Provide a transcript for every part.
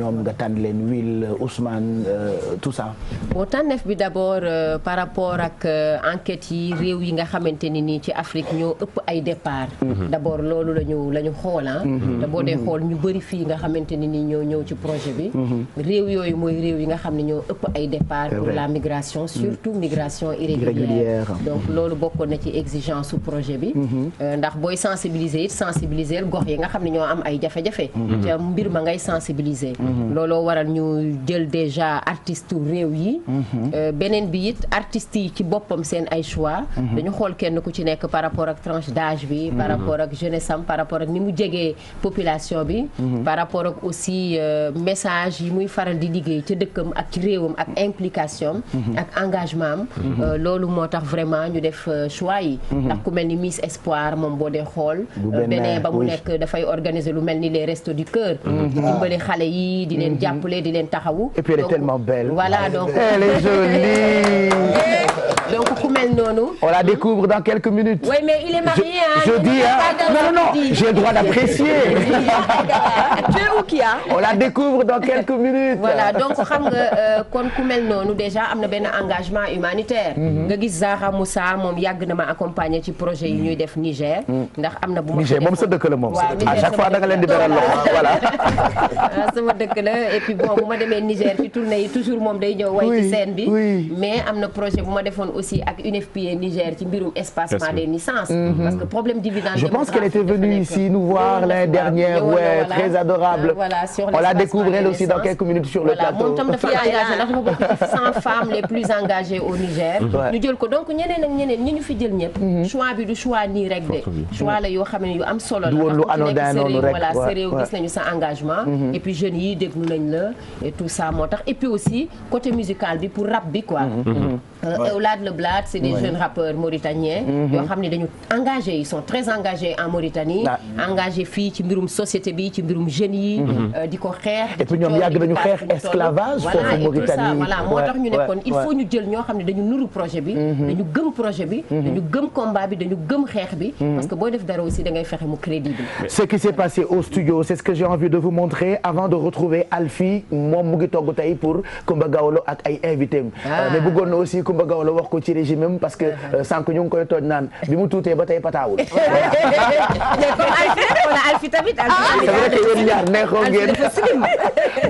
ñoom nga tànn leen Will Ousmane tout ça. bon tànneef bi d'abord par rapport ak enquêtes yi réew yi nga xamante ni nii ci Afrique ñoo ëpp ay départ. d'abord loolu la ñu xool te boo dee xool ñu bëri fii nga xamante ni nii ñoo ñëw ci projet bi. réew yooyu mooy réew yi nga xam ne ñoo ëpp ay départ pour la migration surtout migration irrégulière. donc loolu bokkoon na ci exigence su projet bi. ndax booy sensibiliser it sensibiliser gox yi nga xam ne ñoo am ay jafe-jafe. ca mbir ma ngay sensibiliser. looloo waral ñu jël déjà artistes réew yi. beneen bi it artistes yi ci boppam seen ay choix. dañu xool kenn ku ci nekk par rapport ak tranche d'âge bi. par rapport ak jeunesse am par rapport ak ni mu jegee population bi. par rapport ak aussi message yi muy faral di liggéey ca dëkkam ak ci réewam ak implication ak engagement am. loolu moo tax vraiment ñu def choix yi. ndax ku mel ni Miss Espoir moom boo dee xool. beneen ba mu nekk dafay organiser lu mel ni les restos du cœur. di dimbali xale yi di leen jàppale di leen taxawu. et puis elle est tellement belle. voilà donc elle est jolie. donc ku mel noonu. on la découvre dans quelques minutes. oui mais il est marié je dis non j'ai le droit d'apprécier. tu es où Kia. on la découvre dans quelques minutes. voilà donc xam nga kon ku mel noonu déjà am na benn engagement humanitaire. nga gis Zahra Moussa moom yàgg na ma accompagner ci projet yi ñuy def Niger. ndax am na bu ma Niger moom sa dëkk la moom. à chaque fois da nga leen di beral loxo voilà. sama dëkk la et puis bon bu ma demee Niger ci tournée yi toujours moom day ñëw way ci scène bi. mais am na projet bu ma defoon aussi ak UNFPA Niger ci mbirum espacement des naissances. parce que problème dividende. je pense qu'elle était venue ici nous voir l'année dernière. ouais très adorable. voilà sur on la découvre elle aussi dans quelques minutes sur le plateau. moom tam dafa engagé ndax dafa bokk ci 100 femmes les plus engagées au Niger. ñu jël ko donc ñeneen ak ñeneen ñi ñu fi jël ñëpp. choix bi du choix nii rek de. choix la yoo xam ne yu am solo la. du woon lu anodin noonu rek voilà sa réew gis nañu sa engagement. et puis jeunes yi déglu nañ la et tout ça moo tax et puis aussi côté musical bi pour rap bi quoi. Eulad Le Blad c'est des jeunes rappeurs mauritaniens. yoo xam ne dañu engagés ils sont très engagés en Mauritanie. engagés fii ci mbirum société bi ci mbirum jeunes yi. di ko xeex. et puis ñoom yàgg nañu xeex esclavage foofu Mauritanie. voilà moo tax ñu ne kon il faut ñu jël ñoo xam ne dañu nuru projet bi. dañu gëm projet bi. dañu gëm combat bi dañu gëm xeex bi. parce que booy def dara aussi da ngay fexe mu crédible. ce qui s'est passé au studio c'est ce que j'ai envie de vous montrer avant de retrouver Alfie moom mu ngi togg tey pour Coumba Gawlo ak ay invités am. mais bëggoon na aussi Coumba Gawlo wax ko ci régime am parce que sànq ñu ngi koy tooj naan bi mu tuutee ba tey pataawul. mais comme Alfie tamit. c'est vrai que yéen ñaar neexoo ngeen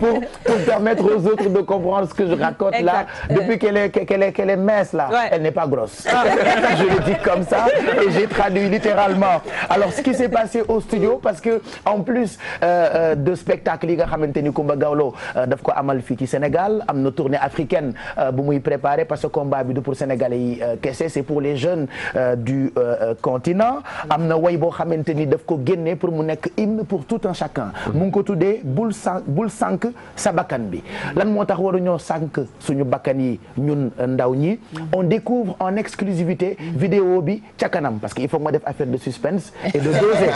pour permettre aux autres de comprendre ce que je raconte là depuis qu'elle est mince là. elle n'est pas grosse. je le dis comme ça et j'ai traduit littéralement. alors ce qui s'est passé au studio parce que en plus de spectacle yi nga xamante ni Coumba Gawlo daf ko amal fii ci Sénégal am na tournée africaine bu muy préparé parce que combat bi du pour Sénégalais yi kese c'est pour les jeunes du continent am na way boo xamante ni daf ko génne pour mu nekk hymne pour tout un chacun mu ngi ko tuddee bul sànk sa bakkan bi lan moo tax waruñoo sànk suñu bakkan yi ñun ndaw ñi on découvre en exclusivité vidéo bi ca kanam parce que il faut que ma def affaire de suspense et de doser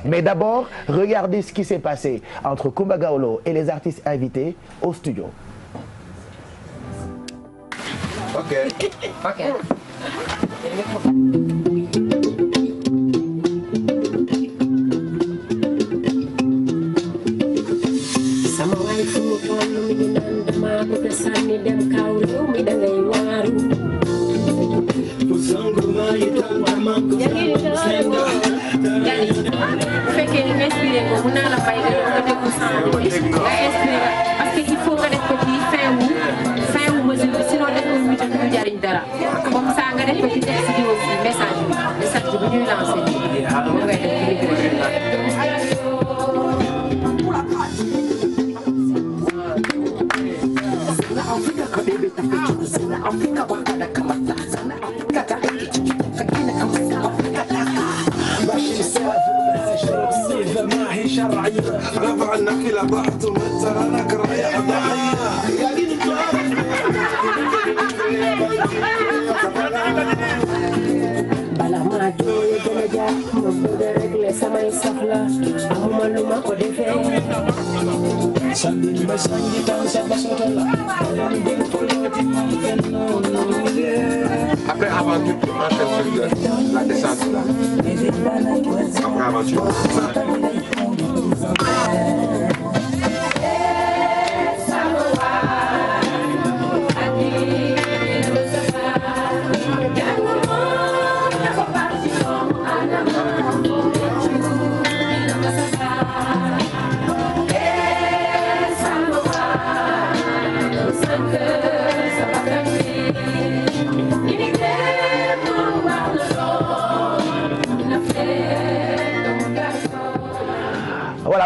mais d'abord regardez ce qui s'est passé entre Coumba Gawlo et les artistes invités au studio. Ok. sama waay fu mu toll mi ngi naan dama bëgg a sànni dem kaw réew mi da ngay waaru. bu fekkee ni inspiré ko mun naa la fay nga déglu sang bi nga inspiré parce que il faut nga def ko ci fin wu mesure bi sinon def ko mutu du jariñ dara comme ça nga def ko ci texte bi aussi message bi ñuy lancé nii moom ngay def ci رفع النخيل بعض وترى لك رايح bala maa jooy gën a jaar ma bëgg a régler samay soxla amuma lu ma ko defee. Après aventure, tu enchaînes sur la descente là. Après aventure.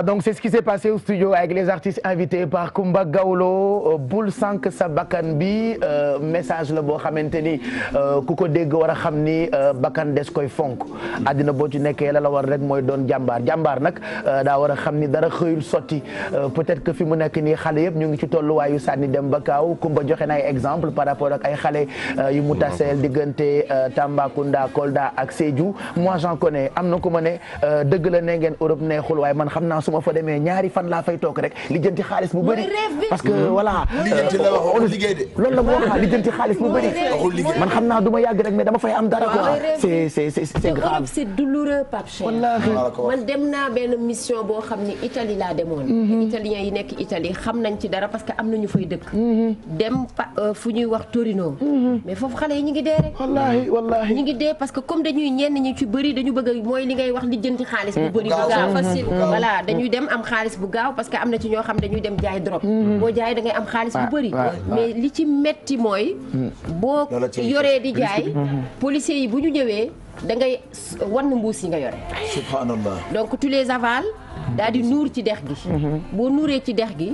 donc c'est ce qui s'est passé au studio avec les artistes invités par COUMBA GAWLO bul sànq sa bakkan bi message la boo xamante ni ku ko dégg war a xam ni bakkan des koy fonk àddina boo ci nekkee la war rek mooy doon jàmbaar nag daa war a xam ni dara xëyul sotti peut-être que fi mu nekk nii xale yëpp ñu ngi ci tolluwaayu sànni dem ba kaaw COUMBA joxe na ay exemple par rapport ak ay xale yu mu taseel diggante Tambacounda Kolda ak Sédhiou moi j'en connais am na ku ma ne dëgg la ne ngeen Europe neexul waaye man xam naa su ma fa demee ñaari fan laa fay toog rek lijjanti xaalis bu bëri parce que voilà loolu la moo wax lijjanti xaalis bu bëri man xam naa du ma yàgg rek mais dama fay am dara quoi c'est grave c'est douloureux Pape Cheikh man dem naa benn mission boo xam ni Italie laa demoon italiens yi nekk Italie xam nañ ci dara parce que am nañu fay dëkk dem fu ñuy wax Torino mais foofu xale yi ñu ngi dee rek wallaahi ñu ngi dee parce que comme dañuy ñenn ñi ci bëri dañu bëgg mooy li ngay wax lijjanti xaalis bu bëri bu gaaw facile voilà dañuy dem am xaalis bu gaaw parce que am na ci ñoo xam dañuy dem jaay drogue boo jaay da ngay am xaalis bu bëri mais li ci metti mooy boo yoree di jaay policiers yi bu ñu ñëwee da ngay wan mbuus yi nga yore subhanallah donc tu les avales daal di nuur ci dex gi boo nuuree ci dex gi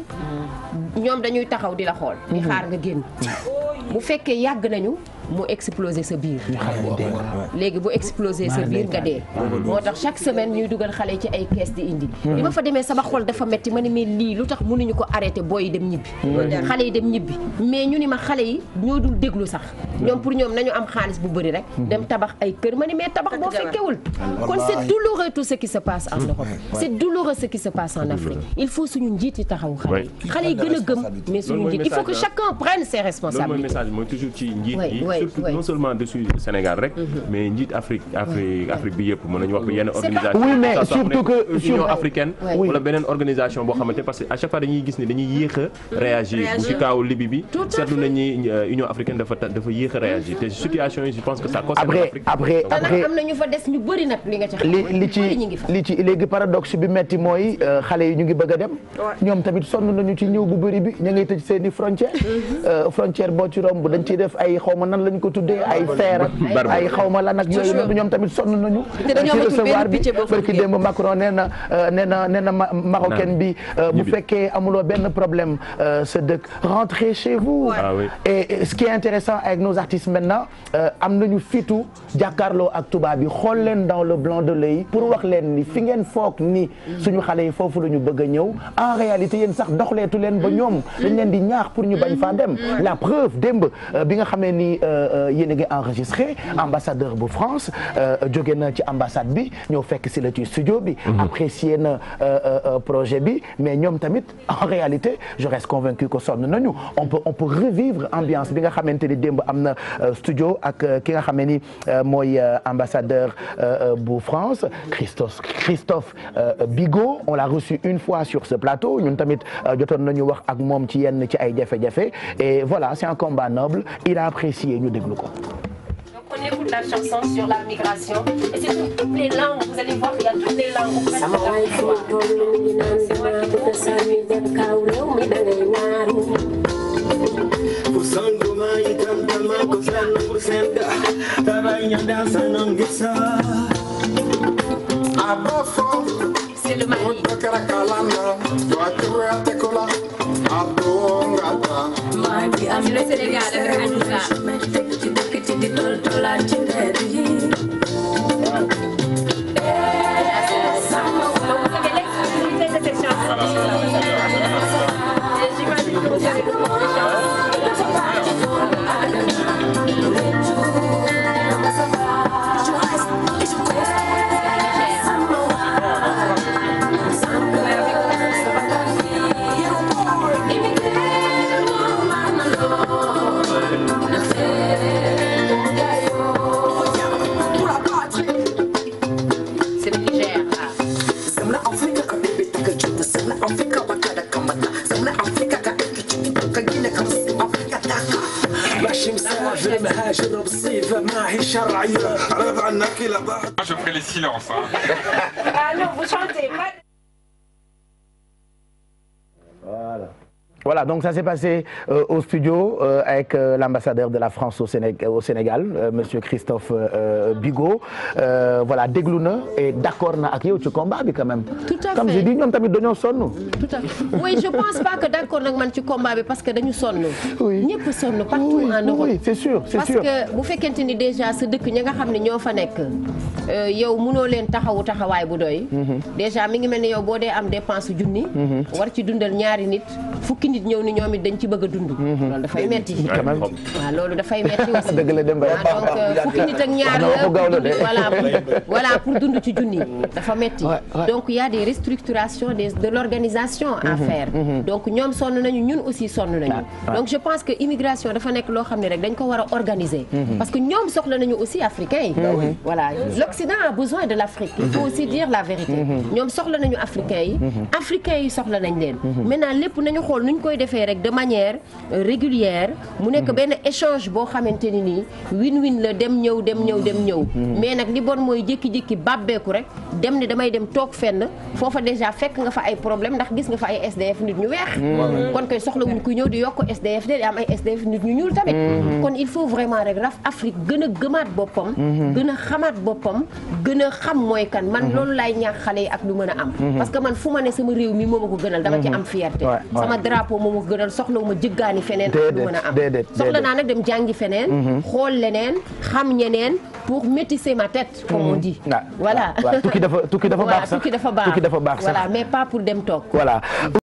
ñoom dañuy taxaw di la xool di xaar nga génn bu fekkee yàgg nañu mu exploser sa biir léegi bu exploser sa biir nga dee moo tax chaque semaine ñuy dugal xale ci ay kees di indi bi ma fa demee sama xol dafa metti ma ne mais lii lu tax mënuñu ko arrêté booy yi dem ñibbi xale yi dem ñibbi mais ñu ni ma xale yi ñoo dul déglu sax ñoom pour ñoom nañu am xaalis bu bëri rek dem tabax ay kër ma ni mais tabax boo fekkewul kon c'est douloureux tout ce qui se passe en Europe c'est douloureux ce qui se passe en Afrique il faut suñu njiit yi taxaw xale yi gën a gëm mais suñu njiit il faut que chacun prenne ses responsabilités message mooy toujours ci njiit yi surtout non seulement dessus Sénégal rek mais njiit Afrique bi yëpp mën nañu wax ko yenn organisation oui mais surtout que Union africaine wala beneen organisation boo xamante parce que à chaque fois dañuy gis ni dañuy yéex a réagir bu ci kaaw Libye bi seetlu nañu Union africaine dafa yéex a réagir te situation yi je pense que ça concerne l'Afrique après am na ñu fa des ñu bëri nag li nga ci léegi paradoxe bi metti mooy xale yi ñu ngi bëgg a dem ñoom tamit sonn nañu ci ñëw bu bëri bi ñu ngay tëj seeni frontière boo ci romb dañ ciy def ay xawma nan lañ ko tuddee ay feer ay xawma lan ak yooyu noonu ñoom tamit sonn nañu ci recevoir bi barki démb Macron nee na marocaine bi bu fekkee amuloo benn problème sa dëkk rentrez chez vous et ce qui est intéressant avec nos artistes maintenant am nañu fitu jàkkaarloo ak tubaab bi xool leen dans le blanc de l'œil pour wax leen ni fi ngeen foog ni suñu xale yi foofu la ñu bëgg a ñëw en réalité yéen sax doxleetu leen ba ñoom dañ leen di ñaax pour ñu bañ faa dem la preuve démb bi nga xamee ni yéen a ngi enregistré ambassadeur bu France jóge na ci ambassade bi ñëw fekk si la ci studio bi apprécier na projet bi mais ñoom tamit en réalité je reste convaincu que sonn nañu on peut revivre ambiance bi nga xamante ni démb am na studio ak ki nga xamee ni mooy ambassadeur bu France Christophe Bigot on l'a reçu une fois sur ce plateau ñun tamit jotoon nañu wax ak moom ci yenn ci ay jafe-jafe et voilà c'est un combat noble il a apprécié ñu déglu ko. Donc on écoute la chanson sur la migration et c'est sur toutes les langues vous allez voir il y a toutes les langues c'est le Mali. C'est le Sénégal avec Anoussa. Je ferai les silences. Ah non, vous chantez pas. Voilà. Voilà, donc ça s'est passé au studio avec l'ambassadeur de la France au Sénégal, monsieur Christophe Bigot. Voilà, déglu na et d'accord na ak yow ci combat bi quand même. Tout à fait. Comme je dis ñoom tamit dañoo sonn. Tout à fait. Oui, je pense pas que d'accord nag man ci combat bi parce que dañu sonn. Oui. Ñëpp sonn partout en Europe. Oui, c'est sûr, c'est sûr. Parce que bu fekkente ni déjà sa dëkk ñi nga xam ne ñoo fa nekk yow mënoo leen taxawaay bu doy. Déjà mi ngi mel ni yow boo dee am dépense junni. war ci dundal ñaari nit fukki nit ñëw ni ñoom it dañ ci bëgg a dund. Loolu dafay metti. waaw loolu dafay metti aussi. dëgg la dem ba donc fukki nit ak ñaar la voilà pour dund ci junni dafa metti. Donc il y a des restructurations de l'organisation à faire. Donc ñoom sonn nañu ñun aussi sonn nañu. Donc je pense que immigration dafa nekk loo xam ne rek dañ ko war a organiser. Parce que ñoom soxla nañu aussi africains yi. Voilà, l'Occident a besoin de l'Afrique. Il faut aussi dire la vérité. ñoom soxla nañu africains yi. Africains yi soxla nañ leen. Maintenant lépp nañu xool nu ñu koy defee rek de manière régulière mu nekk benn échange boo xamante ni nii win-win la dem ñëw. Mais nag li bon mooy jékki-jékki bàbbeeku rek dem ne damay dem toog fenn foofa déjà fekk nga fa ay problème ndax gis nga fa ay SDF nit ñu weex. Kon koy soxla wuñ ku ñëw di yokk SDF de am ay SDF nit ñu ñuul tamit. Kon il faut vraiment rek Afrique gën a gëmaat boppam. gën a xamaat boppam gën a xam mooy kan man loolu laay ñaax xale yi ak lu mën a am. Parce que man fu ma ne sama réew mi moo ma ko gënal dama ci am fierté. Sama drapeau moo ma ko gënal soxlawu ma jëggaani feneen ak lu mën a am. Soxla naa nag dem jàngi feneen. xool leneen xam ñeneen pour métisser ma tête comme on dit. Voilà. tukki dafa baax sax tukki dafa baax. Voilà mais pas pour dem toog. Voilà.